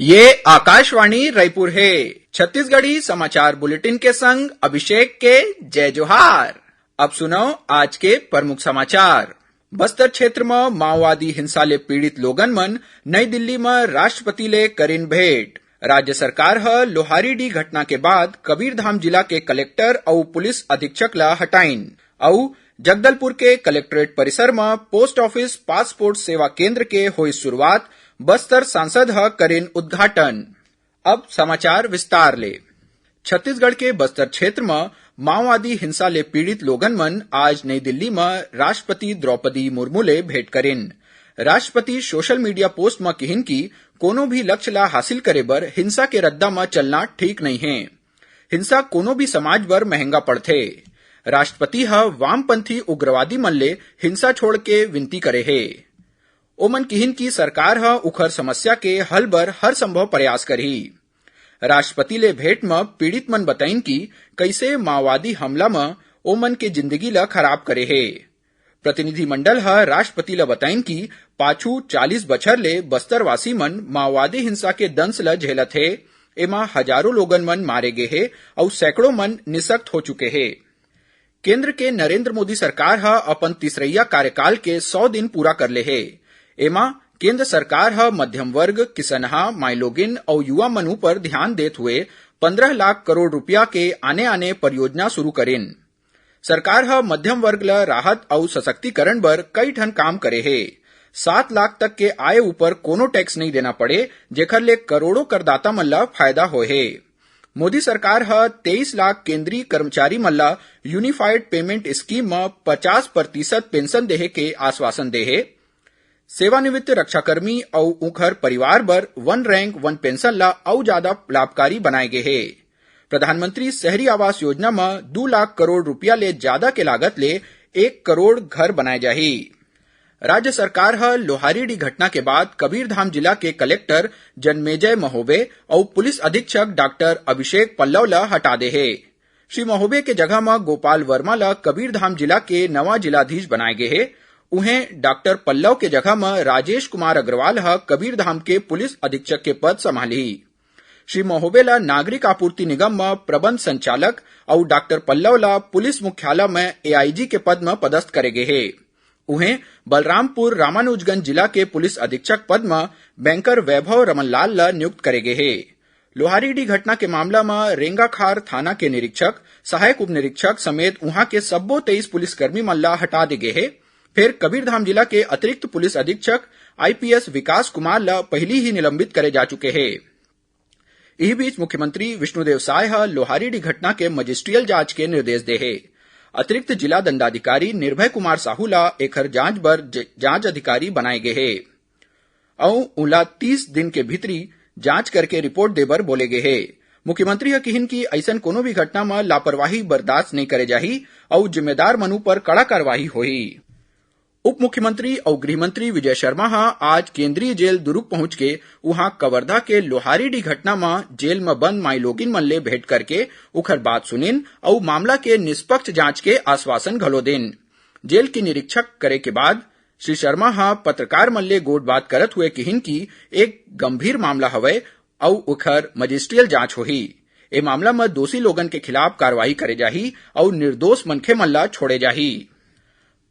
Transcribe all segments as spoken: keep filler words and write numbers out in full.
ये आकाशवाणी रायपुर हे। छत्तीसगढ़ी समाचार बुलेटिन के संग अभिषेक के जय जोहार। अब सुनव आज के प्रमुख समाचार। बस्तर क्षेत्र म माओवादी हिंसा ले पीड़ित लोगन मन नई दिल्ली म राष्ट्रपति ले करिन भेंट। राज्य सरकार ह लोहारीडीह घटना के बाद कबीरधाम जिला के कलेक्टर अउ पुलिस अधीक्षक ल हटाइन अउ जगदलपुर के कलेक्ट्रेट परिसर म पोस्ट ऑफिस पासपोर्ट सेवा केंद्र के होइस शुरुआत, बस्तर सांसद ह करिन उद्घाटन। अब समाचार विस्तार ले। छत्तीसगढ़ के बस्तर क्षेत्र म माओवादी हिंसा ले पीड़ित लोगन मन आज नई दिल्ली म राष्ट्रपति द्रौपदी मुर्मू ले भेंट करिन। राष्ट्रपति सोशल मीडिया पोस्ट म किहिन कि कोनो भी लक्ष्य ला हासिल करे बर हिंसा के रद्दा म चलना ठीक नइ हे। हिंसा कोनो भी समाज बर महंगा पड़थे। राष्ट्रपति ह वामपंथी उग्रवादी मन ले हिंसा छोड़ के विनती करे हे। ओमन किहिन कि सरकार ह उखर समस्या के हल बर हर संभव प्रयास करही। राष्ट्रपति ले भेंट म पीड़ित मन बताइन कि कइसे माओवादी हमला म ओमन के जिंदगी ल खराब करे हे। प्रतिनिधिमंडल ह राष्ट्रपति ल बताइन कि पाछू चालीस बछर ले बस्तरवासी मन माओवादी हिंसा के दंश ल झेलत हे। एमा हजारों लोगन मन मारे गे हे अउ सैकड़ों मन निसक्त हो चुके हे। केंद्र के नरेंद्र मोदी सरकार ह अपन तीसरइया कार्यकाल के सौ दिन पूरा कर ले हे। एमा केंद्र सरकार ह मध्यम वर्ग, किसनहा, माईलोगिन अउ युवा मन ऊपर ध्यान देत हुए पंद्रह लाख करोड़ रुपया के आने-आने परियोजना शुरू करिन। सरकार ह मध्यम वर्ग ल राहत अउ सशक्तिकरण बर कई ठन काम करे हे। सात लाख तक के आय ऊपर कोनो टैक्स नइ देना पड़े, जेखर ले करोड़ों करदाता मन ल फायदा होए हे। मोदी सरकार ह तेईस लाख केंद्रीय कर्मचारी मन ल यूनिफाइड पेमेंट स्कीम म पचास प्रतिशत पेंशन देहे के आश्वासन दे हे। सेवानिवृत्त रक्षाकर्मी अउ उंखर परिवार बर वन रैंक वन पेंशन ल अउ जादा लाभकारी बनाए गे हे। प्रधानमंत्री शहरी आवास योजना म दू लाख करोड़ रुपया ले जादा के लागत ले एक करोड़ घर बनाए जाही। राज्य सरकार ह लोहारीडीह घटना के बाद कबीरधाम जिला के कलेक्टर जन्मेजय महोबे अउ पुलिस अधीक्षक डॉक्टर अभिषेक पल्लव ल हटा दे हे। श्री महोबे के जगह म गोपाल वर्मा ल कबीरधाम जिला के नवा जिलाधीश बनाए गे हे। उहें, डॉक्टर पल्लव के जगह म राजेश कुमार अग्रवाल ह कबीरधाम के पुलिस अधीक्षक के पद संभालही। श्री महोबे ल नागरिक आपूर्ति निगम म प्रबंध संचालक अउ डॉक्टर पल्लव ल पुलिस मुख्यालय म एआईजी के पद म पदस्थ करे गे हे। उहें, बलरामपुर रामानुजगंज जिला के पुलिस अधीक्षक पद म बैंकर वैभव रमनलाल ल नियुक्त करे गे हे। लोहारीडीह घटना के मामला म रेंगाखार थाना के निरीक्षक, सहायक उप निरीक्षक समेत उहां के सब्बो तेईस पुलिसकर्मी मन ल हटा दे गे हे। फेर कबीरधाम जिला के अतिरिक्त पुलिस अधीक्षक आईपीएस विकास कुमार ल पहिली ही निलंबित करे जा चुके हे। इही बीच मुख्यमंत्री विष्णुदेव साय ह लोहारीडीह घटना के मजिस्ट्रियल जांच के निर्देश दे हे। अतिरिक्त जिला दंडाधिकारी निर्भय कुमार साहू ल एखर जांच बर ज-, जांच अधिकारी बनाए गे हे अउ उला तीस दिन के भीतरी जांच करके रिपोर्ट दे बर बोले गे हे। मुख्यमंत्री ह किहिन कि अइसन कोनो भी घटना म लापरवाही बर्दाश्त नइ करे जाही अउ जिम्मेदार मन ऊपर कड़ा कार्रवाई होही। उप मुख्यमंत्री अउ गृह मंत्री विजय शर्मा ह आज केंद्रीय जेल दुरूग पहुंच के उहां कवर्धा के लोहारीडीह घटना म जेल म बंद माईलोगिन मन ले भेंट करके उखर बात सुनिन अउ मामला के निष्पक्ष जांच के आश्वासन घलो दिन। जेल के निरीक्षक करे के बाद श्री शर्मा ह पत्रकार मन ले गोठबात करत हुए किहिन कि एक गंभीर मामला हवय अउ उखर मजिस्ट्रियल जांच होही। ए मामला म दोषी लोगन के खिलाफ कार्रवाई करे जाही अउ निर्दोष मनखे मन ल छोड़े जाही।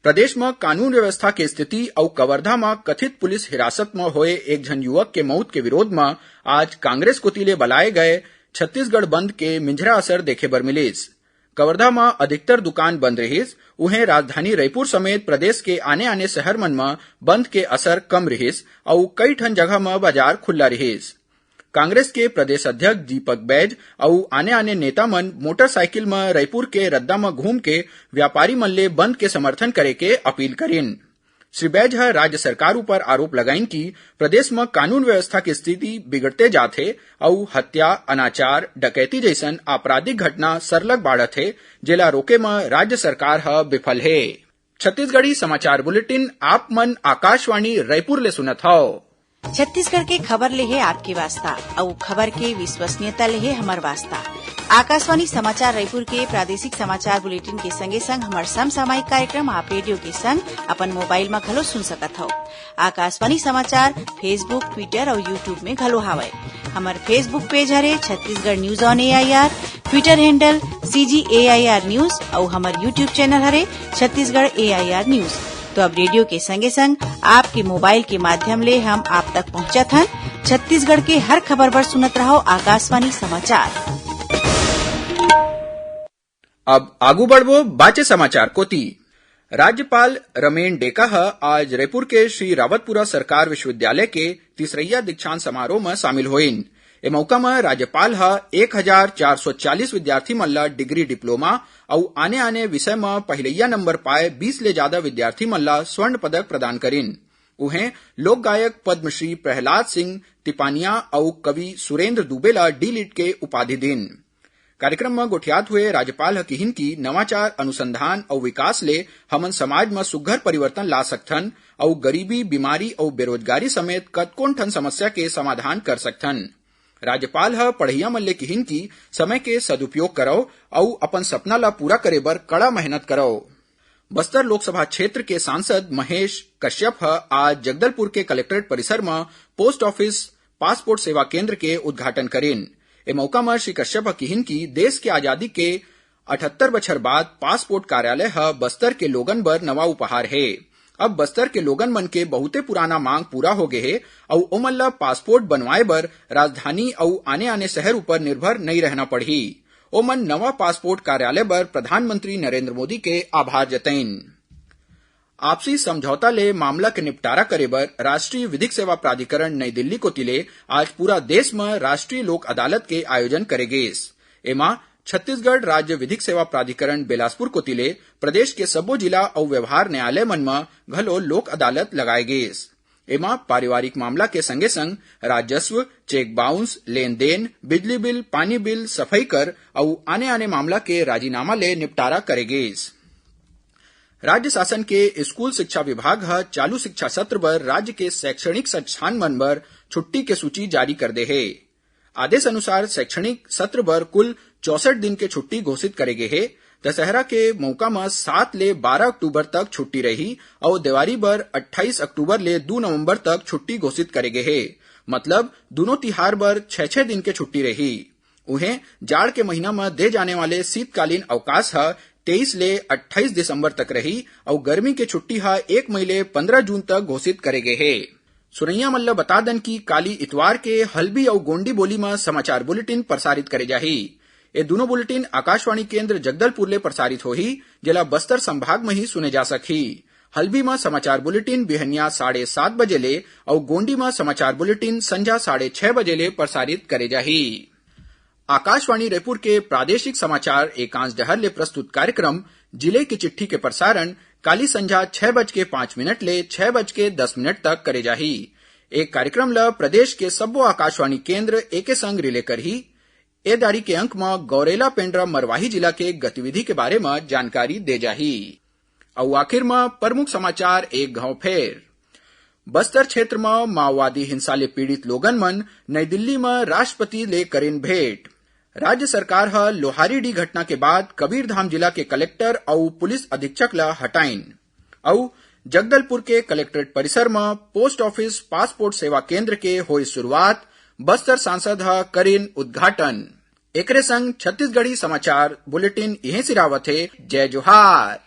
प्रदेश म कानून व्यवस्था के स्थिति अउ कवर्धा म कथित पुलिस हिरासत म होए एक झन युवक के मउत के विरोध म आज कांग्रेस कोति ले बलाए गए छत्तीसगढ़ बंद के मिंझरा असर देखे बर मिलिस। कवर्धा म अधिकतर दुकान बंद रिहिस, उहें राजधानी रईपुर समेत प्रदेश के आने-आने शहर मन म बंद के असर कम रिहिस अउ कई ठन जगह म बाजार खुल्ला रिहिस। कांग्रेस के प्रदेश अध्यक्ष दीपक बैज अउ आने-आने नेता मन मोटरसाइकिल म रईपुर के रद्दा म घूम के व्यापारी मन ले बंद के समर्थन करे के अपील करिन। श्री बैज ह राज्य सरकार ऊपर आरोप लगाइन कि प्रदेश म कानून व्यवस्था के स्थिति बिगड़ते जात हे अउ हत्या, अनाचार, डकैती जइसन आपराधिक घटना सरलग बाढ़त हे, जेला रोके म राज्य सरकार ह विफल हे। छत्तीसगढ़ी समाचार बुलेटिन आप मन आकाशवाणी रायपुर ले सुनत हव। छत्तीसगढ़ के खबर ले हे आपके वास्ता, अउ खबर के विश्वसनीयता ले हे हमर वास्ता। आकाशवाणी समाचार रायपुर के प्रादेशिक समाचार बुलेटिन के संगे संग हमर समसामयिक कार्यक्रम आप रेडियो के संग अपन मोबाइल म घलो सुन सकत हव। आकाशवाणी समाचार Facebook, Twitter अउ YouTube में घलो हावय। हमर Facebook पेज हरे Chhattisgarh news on AIR, Twitter handle CG AIR news अउ हमर YouTube चैनल हरे छत्तीसगढ़ एआईआर न्यूज। तो अब रेडियो के संगे संग आपके मोबाइल के माध्यम ले हम आप तक पहुंचत हन। छत्तीसगढ़ के हर खबर बर सुनत रहव आकाशवाणी समाचार। अब आगू बढ़बो बाचे समाचार कोति। राज्यपाल रमेन डेका ह आज रायपुर के श्री रावतपुरा सरकार विश्वविद्यालय के तीसरइया दीक्षांत समारोह म शामिल होइन। ए मौका म राज्यपाल ह एक हजार चार सौ चालीस विद्यार्थी मन ल डिग्री, डिप्लोमा अउ आने-आने विषय म पहिलइया नंबर पाए बीस ले जादा विद्यार्थी मन ल स्वर्ण पदक प्रदान करिन। उहें, लोक गायक पद्मश्री प्रहलाद सिंह तिपानिया अउ कवि सुरेंद्र दुबे ल डी लिट के उपाधि दिन। कार्यक्रम म गोठियात हुए राज्यपाल ह किहिन कि नवाचार, अनुसंधान अउ विकास ले हमन समाज म सुग्घर परिवर्तन ला सकथन अउ गरीबी, बीमारी अउ बेरोजगारी समेत कतकोन ठन समस्या के समाधान कर सकथन। राज्यपाल ह पढ़इया मन ले किहिन कि समय के सदुपयोग करव अउ अपन सपना ला पूरा करे बर कड़ा मेहनत करव। बस्तर लोकसभा क्षेत्र के सांसद महेश कश्यप ह आज जगदलपुर के कलेक्ट्रेट परिसर म पोस्ट ऑफिस पासपोर्ट सेवा केंद्र के उद्घाटन करिन। ए मौका म श्री कश्यप ह किहिन कि देश के आजादी के अठहत्तर बछर बाद पासपोर्ट कार्यालय ह बस्तर के लोगन बर नवा उपहार हे। अब बस्तर के लोगन मन के बहुते पुराना मांग पूरा हो गे हे अउ ओमन ल पासपोर्ट बनवाए बर राजधानी अउ आने-आने शहर ऊपर निर्भर नइ रहना पड़ही। ओमन नवा पासपोर्ट कार्यालय बर प्रधानमंत्री नरेंद्र मोदी के आभार जतइन। आपसी समझौता ले मामला के निपटारा करे बर राष्ट्रीय विधिक सेवा प्राधिकरण नई दिल्ली कोति ले आज पूरा देश म राष्ट्रीय लोक अदालत के आयोजन करे गेस। एमा छत्तीसगढ़ राज्य विधिक सेवा प्राधिकरण बेलासपुर कोति ले प्रदेश के सब्बो जिला अउ व्यवहार न्यायालय मन म घलो लोक अदालत लगाए गेस। एमा पारिवारिक मामला के संगे संग राजस्व, चेक बाउंस, लेन देन, बिजली बिल, पानी बिल, सफई कर अउ आने-आने मामला के राजीनामा ले निपटारा करे गेस। राज्य शासन के स्कूल शिक्षा विभाग ह चालू शिक्षा सत्र बर राज्य के शैक्षणिक संस्थान मन बर छुट्टी के सूची जारी कर दे हे। आदेश अनुसार शैक्षणिक सत्र बर कुल चौसठ दिन के छुट्टी घोषित करे गे हे। दशहरा के मौका म सात ले बारह अक्टूबर तक छुट्टी रही अउ देवारी बर अट्ठाईस अक्टूबर ले दू नवंबर तक छुट्टी घोषित करे गे हे। मतलब, दूनों तिहार बर छह-छह दिन के छुट्टी रही। उहें, जाड़ के महीना म दे जाने वाले शीतकालीन अवकाश ह तेईस ले अट्ठाईस दिसंबर तक रही अउ गर्मी के छुट्टी ह एक मई ले पंद्रह जून तक घोषित करे गे हे। सुनइया मन ल बता दन कि काली इतवार के हल्बी अउ गोंडी बोली म समाचार बुलेटिन प्रसारित करे जाही। ए दूनों बुलेटिन आकाशवाणी केंद्र जगदलपुर ले प्रसारित होही, जेला बस्तर संभाग म ही सुने जा सकही। हल्बी म समाचार बुलेटिन बिहनिया साढ़े सात बजे ले अउ गोंडी म समाचार बुलेटिन संझा साढ़े छह बजे ले प्रसारित करे जाही। आकाशवाणी रायपुर के प्रादेशिक समाचार एकांश डहर ले प्रस्तुत कार्यक्रम जिले की चिट्ठी के प्रसारण काली संझा छह बज के पाँच मिनट ले छह बज के दस मिनट तक करे जाही। ए कार्यक्रम ल प्रदेश के सब्बो आकाशवाणी केंद्र एके संग रिले करही। ए दारी के अंक म गौरेला पेंड्रा मरवाही जिला के गतिविधि के बारे म जानकारी दे जाही। अउ आखिर म प्रमुख समाचार एक घाव फेर। बस्तर क्षेत्र म माओवादी हिंसा ले पीड़ित लोगन मन नई दिल्ली म राष्ट्रपति ले करिन भेंट। राज्य सरकार ह लोहारीडीह घटना के बाद कबीरधाम जिला के कलेक्टर अउ पुलिस अधीक्षक ल हटाइन। अउ जगदलपुर के कलेक्ट्रेट परिसर म पोस्ट ऑफिस पासपोर्ट सेवा केंद्र के होय शुरुआत, बस्तर सांसद ह करिन उद्घाटन। एकरे संग छत्तीसगढ़ी समाचार बुलेटिन इहें सिरावत हे। जय जोहार।